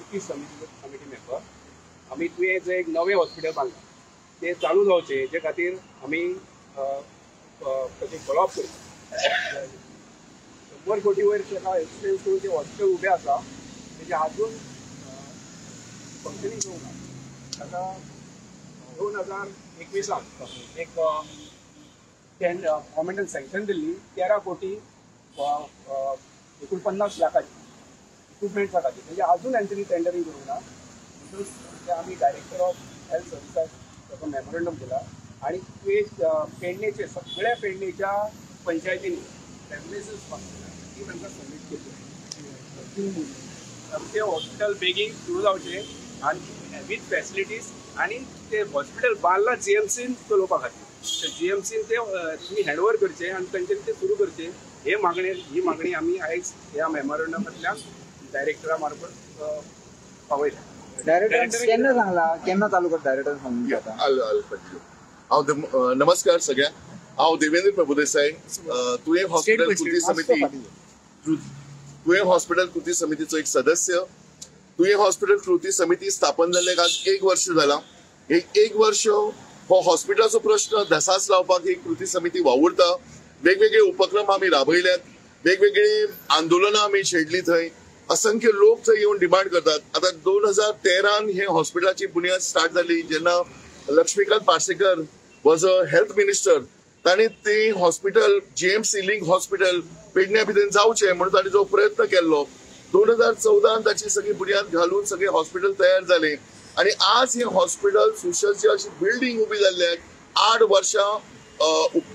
कृती समिती मेंबर. आमी तुयें जे एक नवें हॉस्पिटल बांदलां तें चालू जावचें हेजे खातीर आमी ताचें फॉलोअप करता. 100 कोटी वयर ताका एक्सपेन्स करून तें हॉस्पिटल उबें आसा, तेजें आजून फंक्शनींग जावंक ना. ताका 2021 एक गव्हर्मेंटान सँक्शन दिल्ली 13 कोटी 49 लाखाची इक्विपमेंट्सा खातीर, म्हणजे अजून हेंच्यांनी टेंडरींग करूंक ना. म्हणटूच ते आमी डायरेक्टर ऑफ हेल्थ सर्विसाक ताका मेमोरंडम दिला आनी तुवें पेडणेचे सगळ्या पेडणेच्या पंचायतींनी एम्बुलन्सीस ती तांकां सबमीट केली. ते हॉस्पिटल बेगीन सुरू जावचें आनी वीथ फॅसिलिटीज, आनी ते हॉस्पिटल बांदलां जीएमसीन चलोवपा खातीर, जीएमसीन ते तुमी हँडओवर करचें आनी तांच्यांनी ते सुरू करचें. हे मागणी ही मागणी आमी आयज ह्या मेमोरंडमांतल्यान डायरेक्टरा मार्फत पावयल्या. डायरेक्टर केन्ना सांगला, केन्ना चालू करता डायरेक्टर सांगून? हांव नमस्कार सगळ्यांक. हांव देवेंद्र प्रभुदेसाय, तुयें हॉस्पिटल कृती समिती, तुयें हॉस्पिटल कृती समितीचो एक सदस्य. तुयें हॉस्पिटल कृती समिती स्थापन जाल्ल्याक आज 1 वर्ष जालां. एक वर्ष हो हॉस्पिटलाचो प्रश्न धसास लावपाक ही कृती समिती वावुरता. वेगवेगळे उपक्रम आमी राबयल्यात, वेगवेगळी आंदोलनां आमी छेडली. थंय असंख्य लोक थंय येवन डिमांड करतात. आता 2013 हे हॉस्पिटलाची बुनियाद स्टार्ट जाली जेन्ना Laxmikant Parsekar was a health minister. तांणी ते हॉस्पिटल जीएमसी लिंक हॉस्पिटल पेडण्या भितर जावचें म्हणून तांणी जो प्रयत्न केल्लो, 2014 ताची सगळी बुनियाद घालून सगळे हॉस्पिटल तयार जाले आनी आज हे हॉस्पिटल सुसज्ज अशी बिल्डींग उबी जाल्ल्याक 8 वर्षां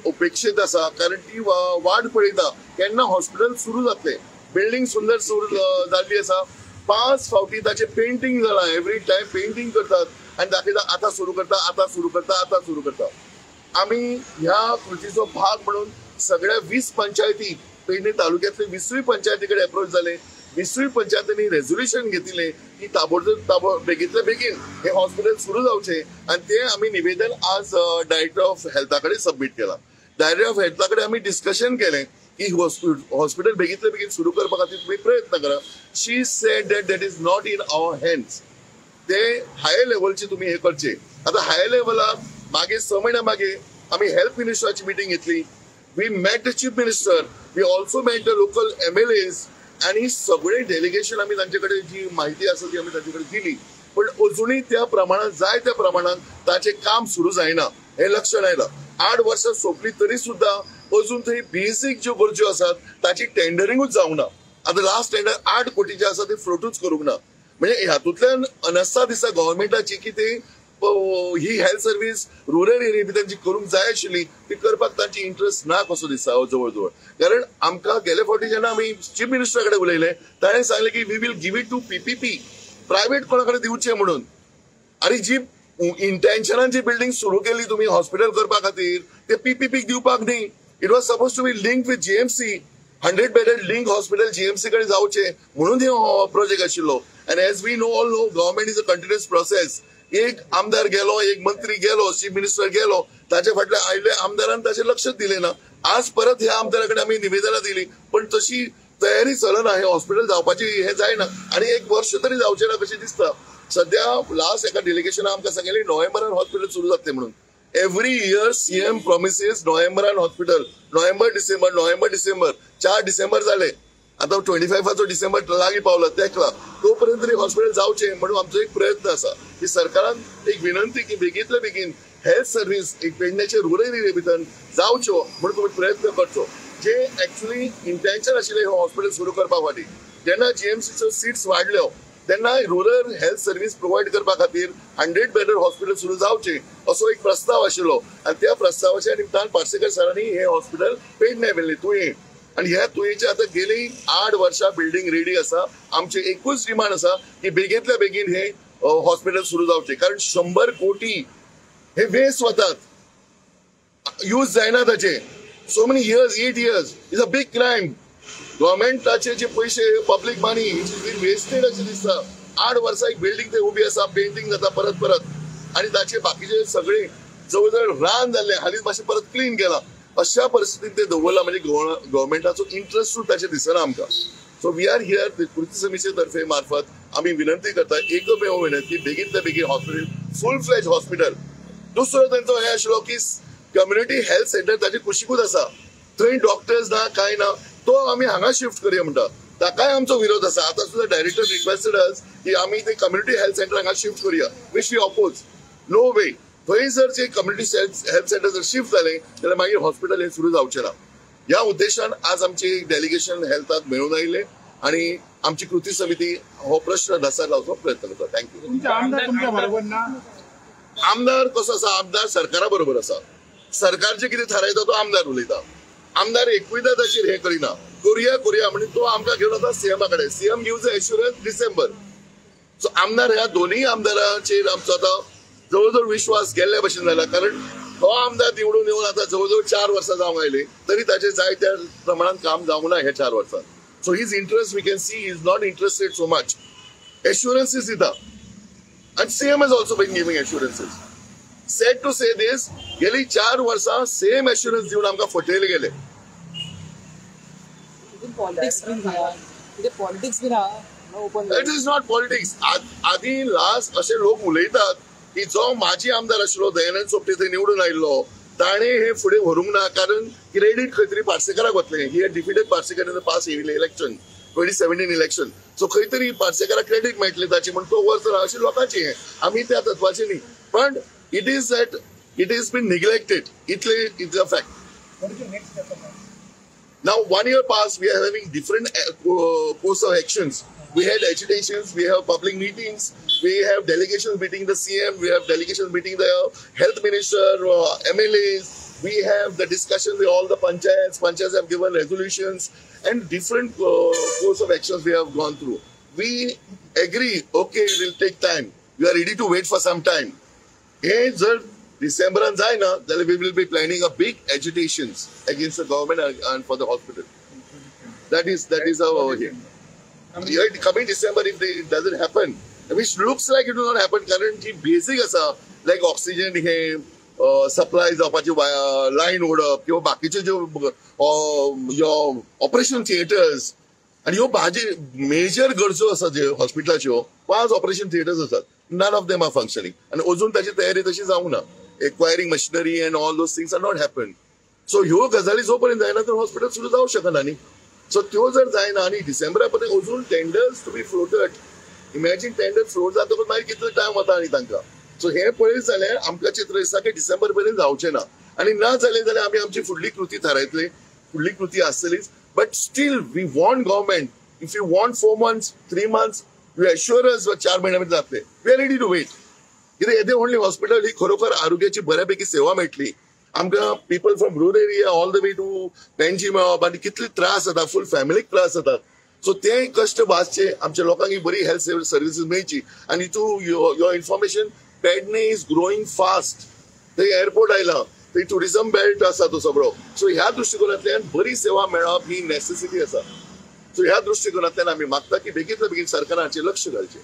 उपेक्षीत आसा. कारण ती वाट पळयता केन्ना हॉस्पिटल सुरू जातलें. बिल्डींग सुंदर सुरू जाल्ली आसा, 5 फावटी ताचें पेंटींग जालां, एवरी टायम पेंटींग करतात आनी दाखयता आतां सुरू करता, आतां सुरू करता, आतां सुरू करता. आमी ह्या कृतीचो भाग म्हणून सगळ्या 20 पंचायती पेडणे तालुक्यातले 20 पंचायती कडेन अप्रोच जाले. 20 पंचायतींनी रेझोल्युशन घेतिल्लें की ताबडतोब बेगींतले बेगीन हे हॉस्पिटल सुरू जावचें आनी तें आमी निवेदन आज डायरेक्टर ऑफ हेल्था कडेन सबमीट केलां. डायरेक्टर ऑफ हेल्था कडेन आमी डिस्कशन केलें की हॉस्पिटल बेगींतले बेगीन सुरू करपा खातीर तुमी प्रयत्न करा. She said that that is not in our hands, ते हायर लेवलचे तुमी हे करचे. आतां हायर लेवलाक मागीर 6 म्हयन्या मागीर आमी हेल्थ मिनिस्टराची मिटींग घेतली. We met the chief minister, we also met the local MLAs आनी सगळे डेलिगेशन आमी तांचे कडेन जी माहिती आसा ती आमी तांचे कडेन दिली. पण अजुनूय त्या प्रमाणात जाय त्या प्रमाणात ताचें काम सुरू जायना हें लक्षण आयलां. 8 वर्सां सोंपली तरी सुद्दां अजून थंय बेसीक ज्यो गरज्यो आसात ताची टेंडरिंगूच जावंक ना. आतां लास्ट टेंडर 8 कोटीचें आसा ते फ्लोटूच करूंक ना. म्हणजे हातूंतल्यान अनस्था दिसता गव्हर्मेंटाची की ते ही हेल्थ सर्वीस रुरल एरिया भितर जी करूंक जाय आशिल्ली ती करपाक तांची इंट्रस्ट ना कसो दिसता जवळ जवळ. कारण आमकां गेले फावटी जेन्ना आमी चीफ मिनिस्टरा कडेन उलयले ताणें सांगलें की we will give it to PPP, private कोणा कडेन दिवचें म्हणून. आनी जी इंटेन्शनान जी बिल्डींग सुरू केली तुमी हॉस्पिटल करपा खातीर ते पीपीपीक दिवपाक न्ही. It was suppose to be link with GMC, 100 bedded link hospital GMC कडेन जावचें म्हणून हे प्रोजेक्ट आशिल्लो. And as we know all know, government is a continuous process. एक आमदार गेलो, एक मंत्री गेलो, चीफ मिनिस्टर गेलो, ताचे फाटल्या आयिल्ल्या आमदारान ताचें लक्ष दिलें ना. आज परत ह्या आमदारा कडेन आमी निवेदनां दिली पण तशी तयारी चलना, हें हॉस्पिटल जावपाची हें जायना आनी 1 वर्ष तरी जावचें ना कशें दिसता. सद्या लास्ट एका डेलिगेशनान आमकां सांगिल्लें नोव्हेंबरान हॉस्पिटल सुरू जातलें म्हणून. एवरी इयर सीएम प्रॉमिसीस नोव्हेंबरान hospital, November December, November December, 4 December जाले, आतां 25 डिसेंबर लागीं पावला तेकला, तो पर्यंत तरी हॉस्पिटल जावचें म्हणून आमचो एक प्रयत्न आसा की सरकारान एक विनंती की बेगींतले बेगीन हेल्थ सर्वीस एक पेडण्याचे रुरल एरिया भितर जावच्यो म्हणून तुमी प्रयत्न करचो. जे एक्चुअली इंटेन्शन आशिल्लें हें हॉस्पिटल सुरू करपा फाटी, जेन्ना जीएमसीच्यो सिट्स वाडल्यो तेन्ना रुरल हेल्थ सर्वीस प्रोवायड करपा खातीर 100 बेडर हॉस्पिटल सुरू जावचें असो एक प्रस्ताव आशिल्लो आनी त्या प्रस्तावाच्या निमतान पार्सेकर सरांनी हें हॉस्पिटल पेडणे व्हेलें तुयें. आनी ह्या तुयेंचें आतां गेली 8 वर्सां बिल्डींग रेडी आसा. आमचें एकूच डिमांड आसा की बेगींतल्या बेगीन हें हॉस्पिटल सुरू जावचें. कारण 100 कोटी हे वेस्ट वतात, यूज जायना ताचे. So many years, 8 years is a big crime. गव्हर्मेंटाचे जे पयशे public money it is been wasted अशें दिसता. 8 वर्सां एक बिल्डींग थंय उबी आसा, पेंटींग जाता परत परत आनी ताचे बाकीचे सगळे जवळ जवळ रान जाल्लें, हालींच मातशें परत क्लीन केलां. अशा परिस्थितीत ते दवरलां म्हणजे गव्हर्मेंटाचो इंट्रस्टूच ताचेर दिसना आमकां. सो we are here, कृती समिती तर्फे मार्फत आमी विनंती करता, एकमेव विनंती, बेगीनच्या बेगीन हॉस्पिटल फुल फ्लॅज हॉस्पिटल. दुसरो तेंचो हें आशिल्लो की कम्युनिटी हेल्थ सेंटर ताचे कुशीकूच आसा, थंय डॉक्टर्स ना काय ना, तो आमी हांगा शिफ्ट करया म्हणटा, ताकाय आमचो विरोध आसा. आतां सुद्दां डायरेक्टर रिक्वेस्टेड अस की आमी ते कम्युनिटी हेल्थ सेंटर हांगा शिफ्ट करूया, which we oppose. No way. थंय जर जे कम्युनिटी हेल्थ सेंटर जर शिफ्ट जालें जाल्यार मागीर हॉस्पिटल हें सुरू जावचें ना. ह्या उद्देशान आज आमचे डेलिगेशन हेल्थाक मेळून आयिल्लें आनी आमची कृती समिती हो प्रश्न धसाक लावचो प्रयत्न करता. Thank you. आमदार कसो आसा, आमदार सरकारा बरोबर आसा. सरकार जे कितें थारायता तो आमदार उलयता. आमदार एकूयदा ताचेर हें करिना, करुया करुया म्हणजे तो आमकां घेवन वता सीएमा कडेन. CM gives assurance December. So आमदार ह्या दोनूय आमदारांचेर आमचो आतां जवळ जवळ विश्वास गेल्ल्या भशेन जाला, कारण हो आमदार निवडून येवन आतां जवळ जवळ 4 वर्सां जावंक आयली तरी ताचें जाय त्या प्रमाणान काम जावंक ना ह्या 4 वर्सांत. So his interest we can see is not interested so much. Assurances दिता आनी CM is also been giving assurances. Sad to say this, गेली 4 वर्सां सेम एश्युरन्स दिवन आमकां फटयले गेले. It is not politics. आदी लास्ट अशे लोक उलयतात की जो माजी आमदार आशिल्लो दयानंद सोपटे थंय निवडून आयिल्लो ताणें हे फुडें व्हरूंक ना, कारण क्रेडीट खंय तरी पार्सेकाराक वतलें. He had defeated Parsekar in the past election, 2017 election. So खंय तरी पार्सेकाराक क्रेडीट मेळटलें ताचें म्हण तो वर्स अशें लोकांचें हें, आमी त्या तत्वाचें न्ही, पण it is that it is been neglected. इतले is a fact. Now 1 year past, we are having different course of actions. We had agitations, we have public meetings, we have delegations meeting the CM, we have delegations meeting the health minister, MLAs, we have the discussion with all the panchayats, panchayats have given resolutions and different course of actions we have gone through. We agree, okay, it will take time. We are ready to wait for some time. Hey, जर डिसेंबरान जायना जाल्यार we will be planning a big agitations against the government and for the hospital. That is our here. Coming December, if it doesn't happen, which looks like it will not happen, कारण जी basic आसा लायक oxygen हे supply जावपाची line ओडप किंवा बाकीचे ज्यो operation theatres आनी ह्यो भाजी मेजर गरजो आसा ज्यो हॉस्पिटलाच्यो 5 ऑपरेशन थिएटर्स आसात, none of them are functioning आनी अजून ताची तयारी तशी जावंक ना. Acquiring machinery and all those things are not happen. So ह्यो गजाली जो पर्यंत जायना तर हॉस्पिटल सुरू जावंक शकना न्ही. सो त्यो जर जायना आनी डिसेंबरा पर्यंत अजून टेंडर्स तुमी फ्लोटेड, इमॅजीन टेंडर फ्लोट जातकच मागीर कितलो टायम वता आनी तांकां. सो हें पळयत जाल्यार आमकां चित्र दिसता की डिसेंबर पर्यंत जावचें ना आनी ना जालें जाल्यार आमी आमची फुडली कृती थारायतले, फुडली कृती आसतलीच. But still we want government, if you want 4 months 3 months you assure us 4 म्हयन्या भितर जातले, we are ready to wait. कित्याक येदें व्हडलें हॉस्पिटल ही खरोखर आरोग्याची बऱ्यापैकी सेवा मेळटली आमकां. People from rural area all the way to Panaji मेळप आनी कितले त्रास जाता, फूल फॅमिलीक त्रास जातात. सो ते कश्ट वाचचे, आमच्या लोकांक बरी हेल्थ सर्विसीस मेळची. आनी to your information, Pedne is growing fast. थंय एअरपोर्ट आयला, थंय ट्युरिझम बेल्ट आसा तो सगळो. सो ह्या दृश्टिकोनांतल्यान बरी सेवा मेळप ही नेसेसिटी आसा. सो ह्या दृश्टिकोनांतल्यान आमी मागता की बेगींतल्या बेगीन सरकारान हाचेर लक्ष घालचें.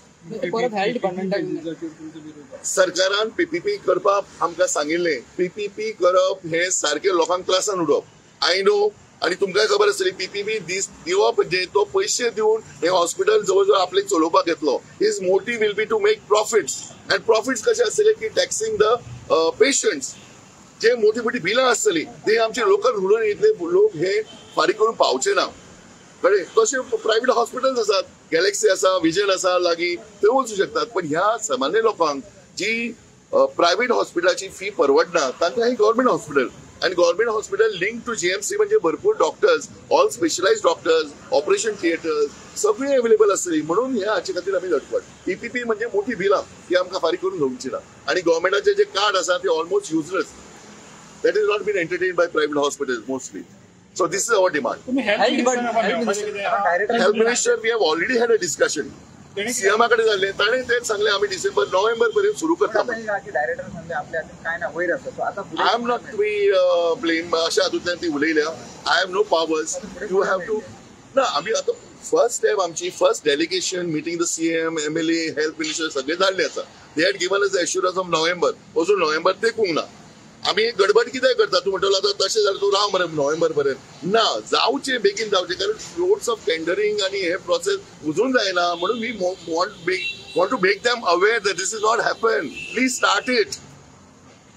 सरकारान पीपीपी करपाक आमकां सांगिल्लें. पीपीपी करप हें सारकें लोकांक त्रासान उडोवप. I know, आनी तुमकांय खबर आसतली, पीपीपी दिवप म्हणजे तो पयशे दिवन हें हॉस्पिटल जवळ जवळ आपले चलोवपाक येतलो. His motive will be to make profits, and profits कशे आसतले की टॅक्सिंग the patients. जे मोठी मोठी बिलां आसतली ते आमचे लोकल रुरल इतले लोक हे फारीक करून पावचे ना. कळ्ळें? तशें प्रायव्हेट हॉस्पिटल्स आसात, गॅलेक्सी आसा, विजन आसा लागीं, थंय वचूं शकतात. पण ह्या सामान्य लोकांक जी प्रायव्हेट हॉस्पिटलाची फी परवडना तांकां हें गव्हर्मेंट हॉस्पिटल, आनी government hospital link to GMC म्हणजे भरपूर doctors, all specialised doctors, operation theatres सगळीं अवेलेबल आसतली. म्हणून ह्या हाचे खातीर आमी धडपड. पीपीपी म्हणजे मोठी बिलां ती आमकां फारीक करून घेवची ना आनी गव्हर्मेंटाचे जे कार्ड आसा ते almost useless. That is not been entertain by private hospitals mostly. So this is our demand. Health minister, we have already had a discussion. सीएमा कडे जाल्ले, ताणें तेच सांगलें आमी डिसेंबर नोव्हेंबर पर्यंत सुरू करता. I am not to be blame अशा हातूंतल्यान ती उलयल्या. I have no powers, you have to ना. आमी आतां फर्स्ट स्टेप आमची first delegation meeting the CM, MLA, health minister सगळे जाल्ले आसा. They had given us the assurance of November. अजून नोव्हेंबर तेकूंक ना. आमी गडबड कित्याक करता? तूं म्हणटलो आतां तशें जाल्यार तूं राव मरे नोव्हेंबर पर्यंत. ना, जावचें, बेगीन जावचें, कारण फ्लोट्स ऑफ टेंडरींग आनी हे प्रोसेस अजून जायना. म्हणून we want to make them aware that this is not happen, please start it.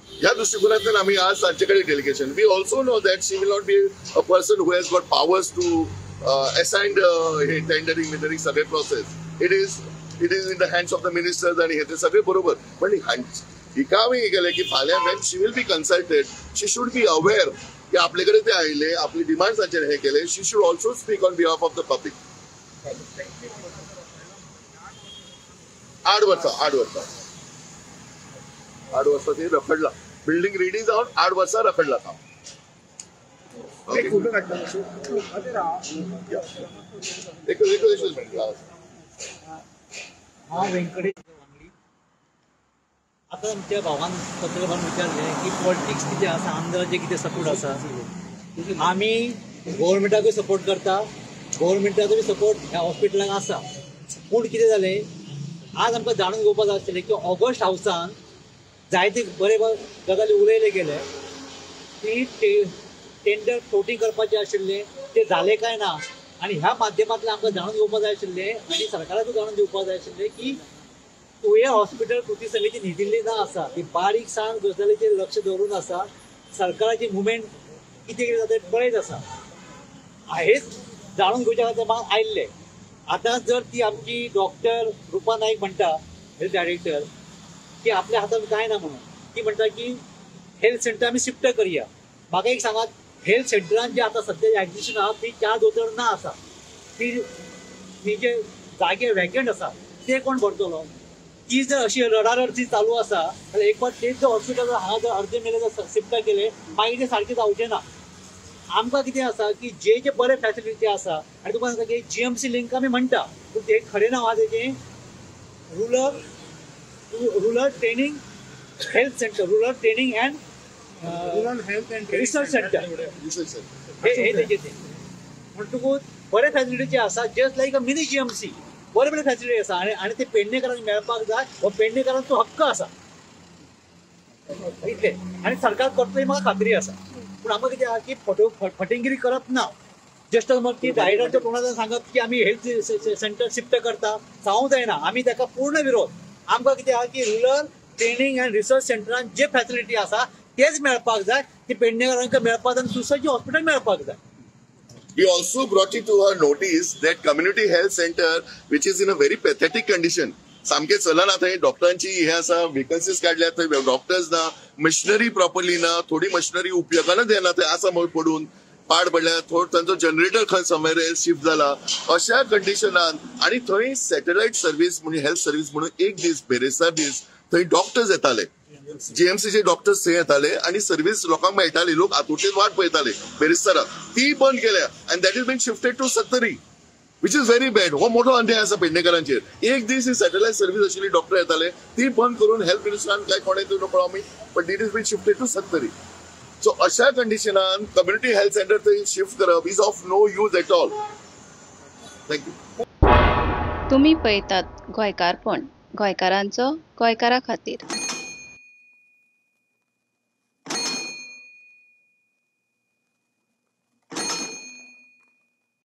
ह्या दृष्टिकोनांतल्यान आमी आज तांचे कडेन delegation. We also know that she will not be a person who has got powers to assign hey tendering बिंडरींग सगळे process. It is in the hands of the ministers आणि हे ते सगळे बरोबर. पण हिका आमी हे केलें की फाल्यां when she will be consulted, she should be aware की आपले कडेन ते आयले, आपली डिमांड्साचेर हे केले. She should also speak on behalf of the public. 8 वर्सां 8 वर्सां 8 वर्सां ते रखडला. बिल्डिंग रेडी जावन 8 वर्सां रखडला काम. एक हांव वेंकटेश वांगडी. आतां आमच्या भावान पत्रकारान विचारलें की पॉलिटिक्स कितें आसा, आमदाराचें कितें सपोर्ट आसा. आमी गव्हर्मेंटाकूय सपोर्ट करता, गव्हर्मेंटाचो सपोर्ट ह्या हॉस्पिटलाक आसा. पूण कितें जालें, आज आमकां जाणून घेवपाक जाय आशिल्लें की ऑगस्ट हावसान जायते बरे गजाली उलयले गेले की टेंडर फ्लोटींग करपाचें आशिल्लें तें जालें काय ना. आनी ह्या माध्यमांतल्यान आमकां जाणून घेवपाक जाय आशिल्लें आनी सरकाराकूय जाणून घेवपाक जाय आशिल्लें की तुयें हॉस्पिटल कृती समिती न्हिदिल्ली ना आसा, ती बारीक सान गजालीचेर लक्ष दवरून आसा. सरकाराची मुवमेंट कितें कितें जाता पळयत आसा. हेच जाणून घेवच्या खातीर म्हाका आयिल्लें. आतां जर ती आमची डॉक्टर रुपा नायक म्हणटा, हेल्थ डायरेक्टर, की आपल्या हातान कांय ना म्हणून, ती म्हणटा की हेल्थ सेंटर आमी शिफ्ट करया. म्हाका एक सांगात, हेल्थ सेंटरान जे आतां सद्या एग्जिस्टींग आहा ती 4 दोतोर ना आसा, ती जे जागे वेकंट आसा ते कोण भरतलो? ती जर अशी रडारड चालू आसा जाल्यार एक फावट तेच हॉस्पिटल हांगा जर अर्दे मेले जर शिफ्ट केले मागीर ते सारकें जावचें ना. आमकां कितें आसा की जे जे बरे फॅसिलिटी आसा, आनी तुका सांगता की जीएमसी लिंक आमी म्हणटा, पूण ते खरें नांव आहा तेजें rural training health centre, rural training and rural health and research centre, हे तेजें तें. म्हणटकूच बरे फॅसिलिटी आसा, just like a mini GMC बरे बरे फॅसिलिटी आसा. आनी आनी ते पेडणेकारांक मेळपाक जाय, हो पेडणेकारांचो हक्क आसा इतलें. आनी सरकार करतलें म्हाका खात्री आसा. पूण आमकां कितें आहा की फटिंगिरी करप ना. जस्ट मग की डायरेक्टराच्या तोंडांतल्यान सांगप की आमी हेल्थ सेंटर शिफ्ट करता, सांगूंक जायना. आमी ताका पूर्ण विरोध. आमकां कितें आहा की रुरल ट्रेनींग आनी रिसर्च सेंटरान जे फॅसिलिटी आसा तेच मेळपाक जाय, ती पेडणेकारांक मेळपाक जाय आनी सुसज्ज हॉस्पिटल मेळपाक जाय. We also brought it to her notice that community health center, which is in a very pathetic condition, सामके चलना थंय डॉक्टरांची हे आसा, वेकन्सीज काडल्या थंय डॉक्टर्स ना, मशिनरी प्रॉपरली ना, थोडी मशिनरी उपयोगानच येना थंय आसा म्हूण पडून पाड पडल्या, थोडो तांचो जनरेटर खंय समवेर शिफ्ट जाला. अशा कंडिशनान आनी थंय सॅटेलायट सर्वीस म्हणजे हेल्थ सर्वीस म्हणून एक दीस बेरेस्तार दीस थंय डॉक्टर्स येताले, जीएमसीचे डॉक्टर्स थंय येताले आनी सर्वीस लोकांक मेळटाली. लोक आतुरतेन वाट पळयताले बेरेस्ताराक, ती बंद केल्या आनी that is been shifted to Sattari, which is very bad. हो मोठो अन्याय आसा पेडणेकारांचेर. एक दीस ही सॅटेलायट सर्वीस आशिल्ली, डॉक्टर येताले, ती बंद करून हेल्थ मिनिस्टरान काय कोणें ते नकळो आमी, but it is been shifted to Sattari. So अशा कंडिशनान कम्युनिटी हेल्थ सेंटर थंय शिफ्ट करप is of no use at all. Thank you. तुमी पळयतात गोंयकारपण, गोंयकारांचो गोंयकारा खातीर.